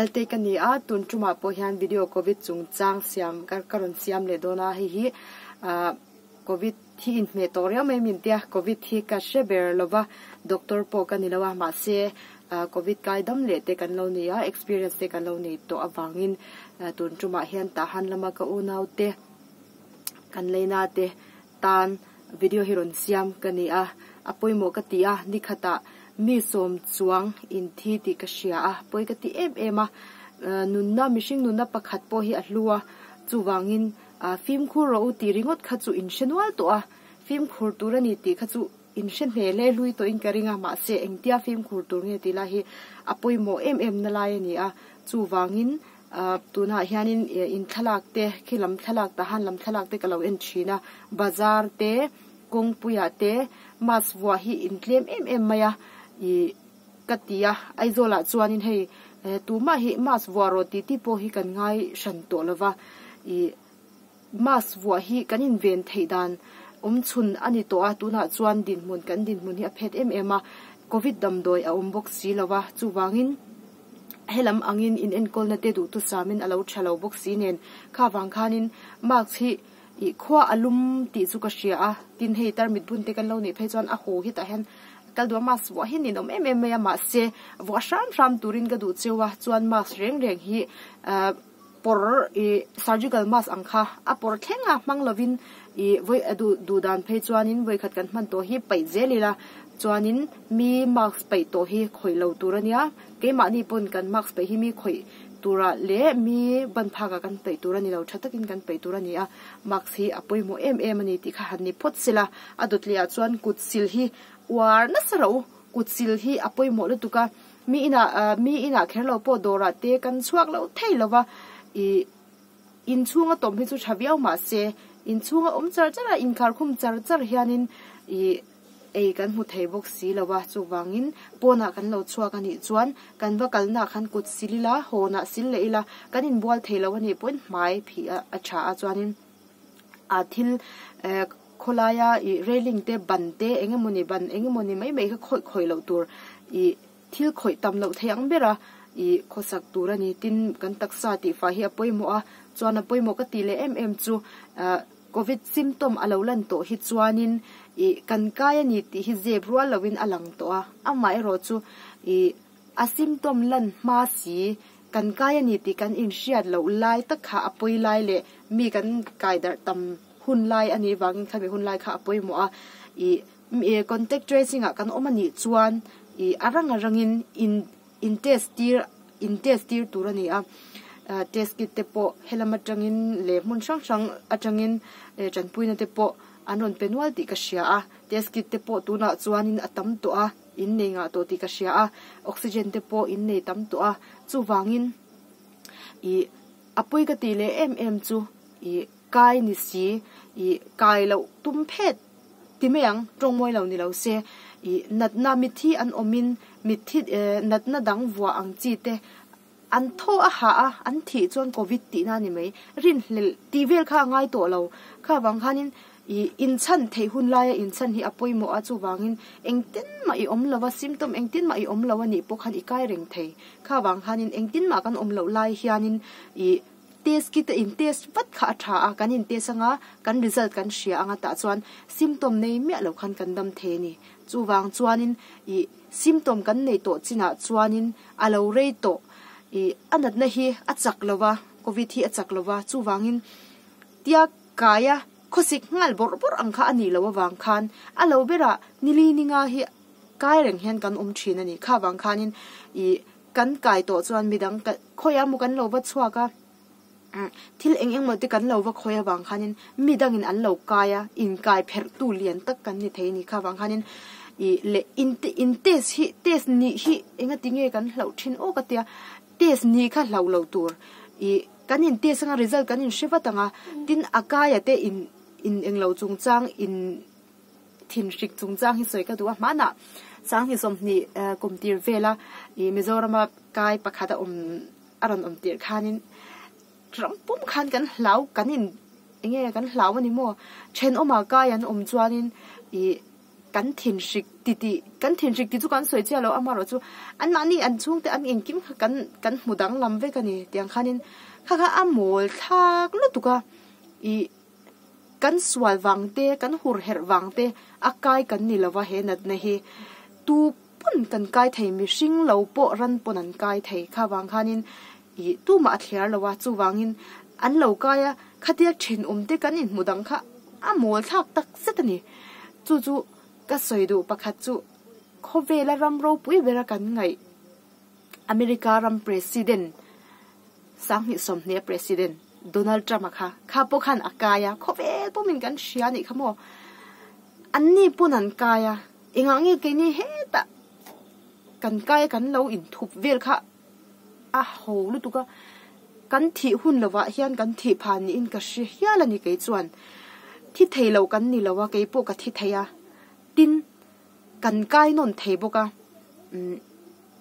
Lalte ka ni a, tun tumah pawh hian video Covid chungchang siam ka ka rawn siam leh dawn a, hei hi ah Covid hi inhmeh tawh riau mai min tia, Covid hi ka hre ber lo va, doctor pawh ka ni lo a, mahse ah Covid kai dam leh te kan lo nei a, experience te kan lo nei tawh avangin tun tumah hian Tahan lama ka unau te kan leina te tan video hi rawn siam ka ni a, a pawimawh ka ti a, nikhatah mi sawm chuang in thi tih ka hria a, pawi ka ti em em a, nunna mihring nunna pakhat pawh hi a hlu a, chuvangin fimkhur rawh u tih ringawt kha chu in hre nual tawh a, fimkhur tur a ni tih kha chu in hre hne hle hlui tawhin ka ring a, mahse engtia fimkhur tur nge tih lai hi a pawimawh em em na lai a ni a, chuvangin Tunah hianin in thlalak te khi lam thlalak tahan lam thlalak te ka lo en thin a bazar te kawngpuiah te mask vuah hi in tlem em em mai a ih ka ti a Aizawl ah chuanin hei tumah hi mask vuah rawh tih tih pawh hi kan ngai hran tawh lo va ih mask vuah hi kan inven theih dan awm chhun a ni tawh a tunah chuan dinhmun kan dinhmun hi a phet em em a covid damdawi a awm bawk si lo va chuvangin. Helam angin in enkawlna te duhtu samin a lo tha lo bawk si nen kha vang khanin mask hi ih khua a lum tih chu ka hria a, tin hei tarmit bun te kan lo nih phei chuan a haw hi tah hian kal duh a mask vuah hi ninawm em em mai a mahse vuah hram hram turin ka duh cheu a chuan mask reng reng hi ah pawr ih surgical mask ang kha a pawr thleng a hmang lovin ih vawi a duh duh dan phei chuanin vawikhat kan hman tawh hi paih zel ila chuanin mi mask paih tawh hi khawih lo tur a nia keimahni pawn kan mask paih hi mi khawih tura leh mi ban phakah kan paih tur a ni lo tha takin kan paih tur a ni a mask hi a pawimawh em em a ni tih kha han ni phawt sela a dawt leh ah chuan kut sil hi uar nasa ro kut sil hi a pawimawh lutuk a. Mi inah ah mi inah kher lo pawh dawrah te kan chhuak lo thei lo va, ih inchhunga tawm hi chu tha viau mah se inchhunga awm char char a inkhar khum char char hianin ih ei kan hmu thei bawk si lo va, chuvangin pawnah kan lo chhuak a nih chuan kan va kalnaah khan kut sil ila hawnah sil leh ila kan inbual thei lo a nih pawhin hmai phih a a tha a chuanin ah thil eh khawlaia ih railing te ban te eng emawni ban eng emawni mai mai kha khawih khawih loh tur ih thil khawih tam loh theih ang bera ih khawsak tur a ni tin kan taksa tih fah hi a pawimawh a chuan a pawimawh ka tih leh em em chu ah covid symptom a lo lan tawh hi chuanin ih kan kai a ni tih hi zep rual lovin a lang tawh a amaherawh chu ih a symptom lan hma si Kan kai a ni tih kan inhriat loh lai tak kha a pawi lai leh mi kan kai darh tam hun lai a nih vangin khami hun lai kha a pawimawh a. Ih contact tracing ah kan awm a nih chuan ih a rang a rangin in in test tir in test tir tur a ni a. Test kit te pawh helam atangin leh hmun hrang hrang atangin tanpuina te pawh an rawn pe nual tih ka hria a. Test kit te pawh tunah chuanin a tam tawh a. In nei ngah tawh tih ka hria a, oxygen te pawh in nei tam tawh a, chuvangin ih a pawi ka tih leh em em chu ih kai ni si ih kai loh tum phet ti mai ang tawngmawi lo ni lo se ih natna mitthi an awmin mitthi eh natna dang vuah ang chi te an thaw a hah a an thih chuan covid tihna a ni mai rinhlelh tih vel kha a ngai tawh lo kha vang khanin ih inchhan theih hun laia inchhan hi a pawimawh a chuvangin engtin mah i awm lo a symptom engtin mah i awm lo a nih pawh khan i kai reng thei kha vang khanin engtin mah kan awm loh lai hianin ih test kit a in test vat kha a tha a kan in test anga kan result kan hria anga tah chuan symptom nei miah lo khan kan dam thei a ni chuvang chuanin ih symptom kan nei tawh chinah chuanin A lo rei tawh. Ih, a natna hi a chak lo va, Covid hi a chak lo va, chuvangin tia kaia khawsik nghal bawrh bawrh ang kha a nih loh avang khan a lo berah nili ninga hi kai reng hian kan awm thin a ni. Kha vang khanin ih, kan kai tawh chuan midang khawiah emaw kan lo va chhuak a, thil eng eng emaw te kan lo va khawi avang khanin mi dangin an lo kai a, inkai pherh tu lian tak kan ni thei a ni. Kha vang khanin ih leh in in test hi test nih hi engati nge kan hlauh thin aw ka tia, test nih kha hlauh loh tur ih kan in test anga result kan in hre vat ang a, tin a kaia te in in englo chungchang in thinhrik chungchang hi sawi ka duh a, hmanah Sanghnih sawmhnih kum tir vela ih Mizorama kai pakhat a awm. A rawn awm tirh khanin ram pum khan kan hlau kan in eng nge kan hlau a ni maw? Thenawmah kai an awm chuanin ih Kan thin hrik ti tih kan thin hrik tih chu kan sawi chiah lo amaherawhchu anmahni an chhungte an engkim kha kan kan hmu danglam vek a ni tiang khanin kha kha a mawl thlak lutuk a ih kan sual vang te kan hur herh vang te a kai kan ni lova he natna hi tu pawn kan kai thei mihring lo pawh ran pawn an kai thei kha vang khanin ih tumah a thliar lo a chuvangin an lo kai a khatia thenawm te kan inhmu dang kha a mawl thlak tak zet a ni. Chu chu ka sawi duh pakhat chu khawvela ram ropui bera kan ngaih America ram President Sanghnih sawmhnih a President Donald Trump a kha kha pawh khan a kai a khawvel pawmin kan hria anih kha maw anni pawn an kai a engah nge keini hetah kan kai a kan lo inthup vel kha a ho lutuk a kan thih hun lovah hian kan thih phah niin ka hre hial a ni kei chuan thi thei lo kan ni lo a kei pawh ka thi thei a tin kan kai nawn thei bawk a umm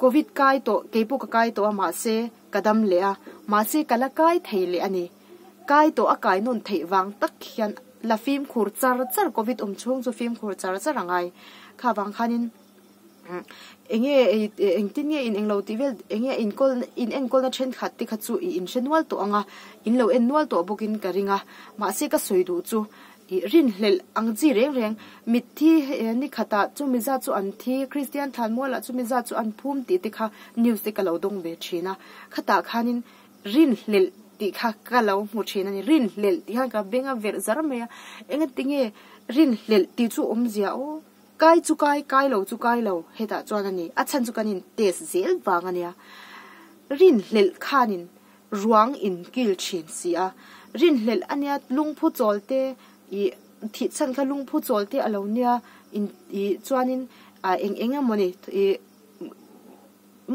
covid kai tawh kei pawh ka kai tawh a mahse ka dam leh a mahse ka la kai thei leh a ni kai tawh a kai nawn theih vang tak hian la fimkhur char char covid awm chhung chu fimkhur char char a ngai kha vang khanin. Enge engtin nge in englo tih vel enge inkawl in enkawlna thenkhat te kha chu i inhre nual tawh ang a in lo en nual tawh bawkin ka ring a mahse ka sawi duh chu ih rinhlelh ang chi reng reng mitthi ni khatah chumi zat chu an thi Kristian thlanmualah chumi zat chu an phum tih te kha news te ka lo dawng ve thin a khatah khanin rinhlelh tih kha ka lo hmu thin a ni rinhlelh tih khan ka beng a verh zar mai a engatinge rinhlelh tih chu awmzia aw. Kai chu kai, kai lo chu kai lo, hetah chuan a ni. A chhan chu kan in test zel vang a nia. Rinhlelh khanin ruang in kil thin si a. Rinhlelh a nia lungphu chawl te ih thih chhan kha lungphu chawl te a lo nia in ih chuanin ah eng eng emaw ni ih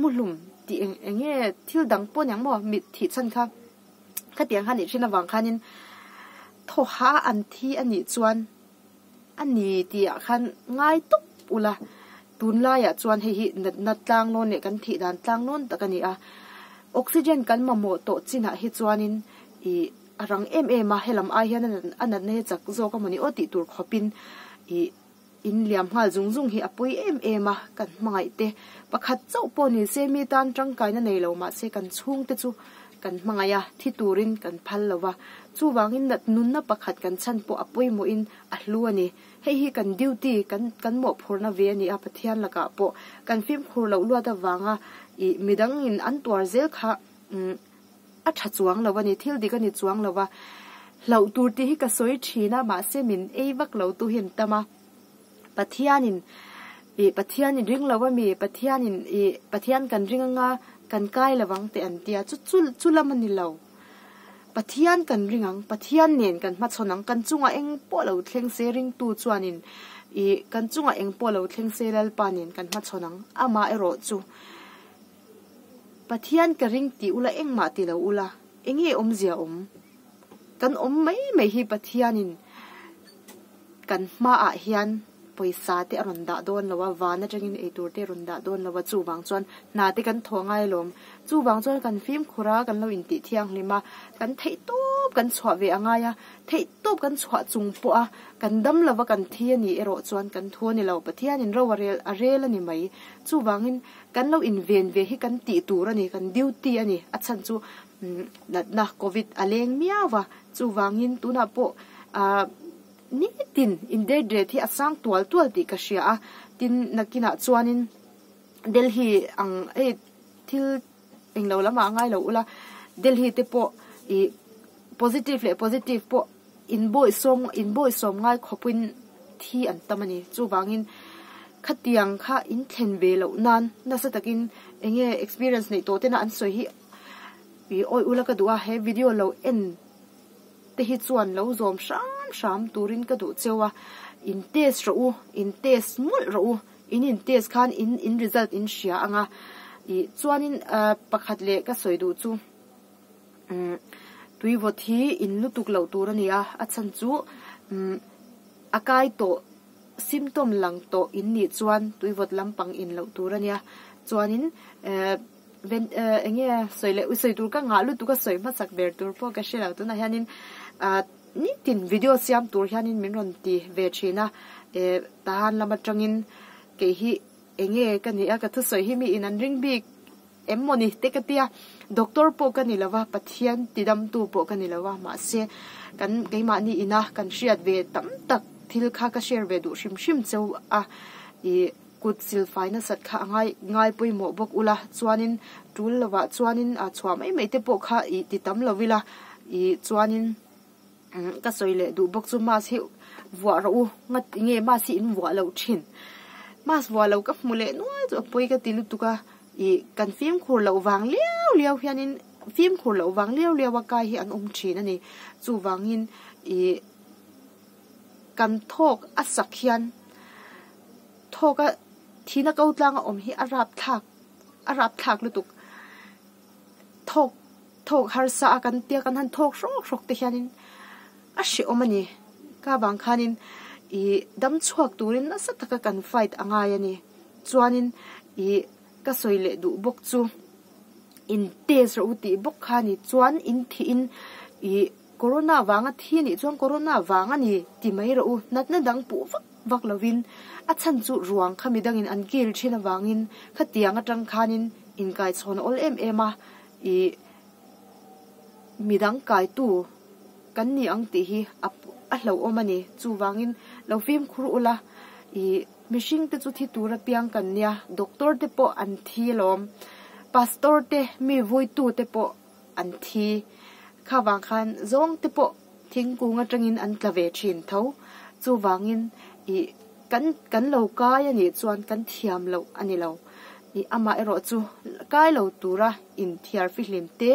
muhlum tih eng eng nge thil dang pawh aniang maw mit thih chhan kha khatiang kha nih thin avang khanin thaw hah an thi a nih chuan. A ni tih ah khan ngai tawp ula, tunlaiah chuan hei hi natna tlang lawn leh kan thih dan tlang lawn tak a ni a, oxygen kan mamawh tawh chinah hi chuanin ih a rang em em a, helam ai hian a natna hi chak zawk a mawni aw tih tur khawpin ih in liam nghal zung zung hi a pawi em em a, kan hmangaih te pakhat chauh pawh ni se mi tan tangkaina nei lo mahse kan chhungte chu kan hmangaih a, thi turin kan phal lo va, chuvangin nat nunna pakhat kan chhan pawh a pawimawhin a hlu a ni. Hei hi kan duty, kan kan mawhphurhna ve a ni a, Pathian lakah pawh kan fimkhur loh luat avanga ih midangin an tuar zel kha umm a tha chuang lo a ni, thil dik a ni chuang lo va. Hlauh tur tih hi ka sawi thin a, mahse min ei vak lo tu hi an tam a. Pathianin ih Pathianin ring lo a mi, Pathianin ih Pathian kan ring anga kan kai lo ang teh an tia, chu chu chu lam a ni lo. Pathian kan ring ang, Pathian nen kan hmachhawn ang, kan chungah eng pawh lo thleng se ringtu chuanin ih kan chungah eng pawh lo thleng se Lalpa nen kan hmachhawn ang, amah erawh chu Pathian ka ring tih ula engmah ti lo ula, enge awmzia awm? Kan awm mai mai hi Pathianin kan hmaah hian pawisa te a rawn dah dawn lo a, van atangin eitur te a rawn dah dawn lo a, chuvang chuan hna te kan thaw ngai alawm. Chuvang chuan kan fimkhur a, kan lo intih thianghlim a, kan theih tawp kan chhuah ve a ngai a, theih tawp kan chhuah chung pawh a, kan dam lova kan thi a nih erawh chuan kan thu a ni lo, Pathianin ro a rel a rel a ni mai. Chuvangin kan lo inven ve hi kan tih tur a ni, kan duty a ni, a chhan chu natna covid a leng miau a, chuvangin tunah pawh ah nitin in death rate hi a sang tual tual tih ka hria a, tin nakinah chuanin Delhi ang hei thil englo lamah a ngai lo ula Delhi te pawh ih positive leh positive pawh in bawihsawm in bawihsawm ngai khawpin thi an tam a ni chuvangin khatiang kha in thlen ve loh nan nasa takin enge experience neih tawh tena an sawi hi Ih awi ula ka duh a, he video lo en te hi chuan lo zawm hram hram turin ka duh cheu a, in test rawh u, in test mawlh rawh u, in in test khan in in result in hria ang a, ih chuanin ah pakhat leh ka sawi duh chu umm tuivawt hi in lutuk loh tur a ni a, a chhan chu umm a kai tawh symptom lang tawh in nih chuan tuivawt lampang in loh tur a nia, chuanin eh. Ven eh eng nge sawi leh sawi tur ka ngah lutuk a sawi hmasak ber tur pawh ka hre lo tunah hianin ah Nitin video siam tur hianin min rawn ti ve thin a, eh tahan lam atangin kei hi enge ka ni a, ka thusawi hi mi in an ring bik em mawni te ka tia, doctor pawh ka ni lova, Pathian tidamtu pawh ka ni lova, mahse kan keimahni ina kan hriat ve tam tak thil kha ka share ve duh hrim hrim cheu a, ih kut silfai nasat kha a ngai ngai pawimawh bawk ula, chuanin tul lovah chuanin a chhuah mai mai te pawh kha ih ti tam lo ila, ih chuanin ka sawi leh duh bawk chu mask hi vuah rawh u ngat enge mask hi in vuah loh thin mask vuah loh ka hmu leh nual chu a pawi ka ti lutuk a ih kan fimkhur loh vang liau liau hianin fimkhur loh vang liau liau a kai hi an awm thin a ni chuvangin ih kan thawk a sak hian thawk a thihna ko tlang a awm hi a rapthlak a rapthlak lutuk thawk. Thawk harsa a kan tia kan han thawk hrawk hrawk te hianin a hrehawm a ni. Ka vang khanin ih dam chhuak turin nasa taka kan fight a ngai a ni. Chuanin ih ka sawi leh duh bawk chu in test rawh u tih bawk kha a ni. Chuan in thihin ih corona vanga thi a nih chuan corona vang a ni ti mai rawh u. Natna dang puh vak vak lovin a chhan chu ruang kha midangin an kil thin avangin khatiang atang khanin inkaichhawn a awl em em a. Ih, midang kaitu kan ni ang tih hi a a hlauhawm a ni. Chuvangin lo fimkhur ula, ih, mihring te chu thi tur apiang kan nia, doctor te pawh an thi alawm, pastor te, mi vuitu te pawh an thi. Kha vang khan zawng te pawh thingkung atangin an tla ve thin tho. Chuvangin ih, kan kan lo kai a nih chuan kan thiam loh a ni lo. Ih amah erawh chu kai lo tura inthiar fihlim te,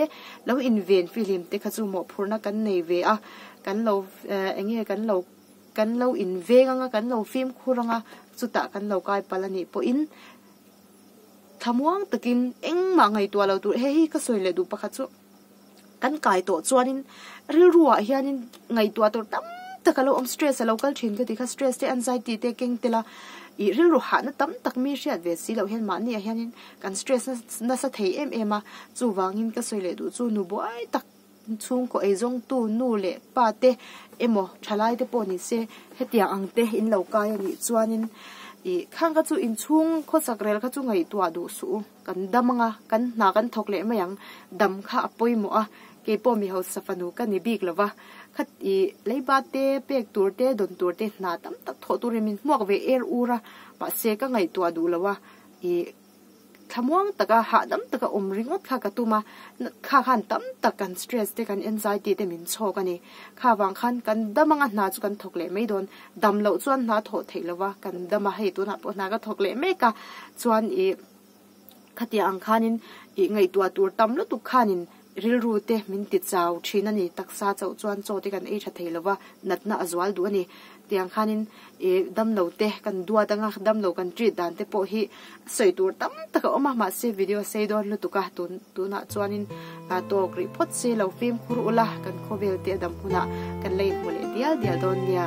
lo inven fihlim te kha chu mawhphurhna kan nei ve a, kan lo eh eng nge kan lo kan lo inveng anga kan lo fimkhur anga chutah kan lo kai palh a nih pawhin thlamuang takin engmah ngaihtuah lo tur hei hi ka sawi leh duh pakhat chu kan kai tawh chuanin rilru ah hianin ngaihtuah tur tam tak alo awm stress alo kal thin ka ti kha stress te anxiety te keng tel a ih rilru hahna tam tak mi hriat ve si loh hian mahni ah hianin kan stress nasa thei em em a chuvangin ka sawi leh duh chu nu buai tak chhungkaw eizawng tu nu leh pa te emaw thalai te pawh ni se hetiang ang te in lo kai anih chuanin ih khang kha chu inchhung khawsak rel kha chu ngaihtuah duh suh u. Kan dam anga, kan hna kan thawk leh mai ang, dam kha a pawimawh a, keipawh mi hausa fanu ka ni bik lo va, kha ih leiba te, pek tur te, dawn tur te hna tam tak thawh turin min hmuak ve er ur a, mahse ka ngaihtuah duh lo a, ih thlamuang taka hahdam taka awm ringawt kha ka tum a, kha khan tam tak kan stress te kan anxiety te min chhawk a ni, kha vang khan kan dam anga hna chu kan thawk leh mai dawn, dam loh chuan hna thawh theih lo va, kan dam a, hei tunah pawh hna ka thawk leh mek a, chuan ih. Khatiang ang khanin ih ngaihtuah tur tam lutuk khanin rilru te min ti chau thin a ni. Taksa chauh chuan chaw te kan ei tha thei lova, natna a zual duh a ni. Tiang khanin ih damlo te kan duat anga damlo kan treat dan te pawh hi sawi tur tam tak a awm a, mahse video sei dawn lutuk a tun tunah chuanin tawk rih phawt se lo fimkhur ula kan khawvel te a dam hunah kan la inhmu leh dial dial dawn nia.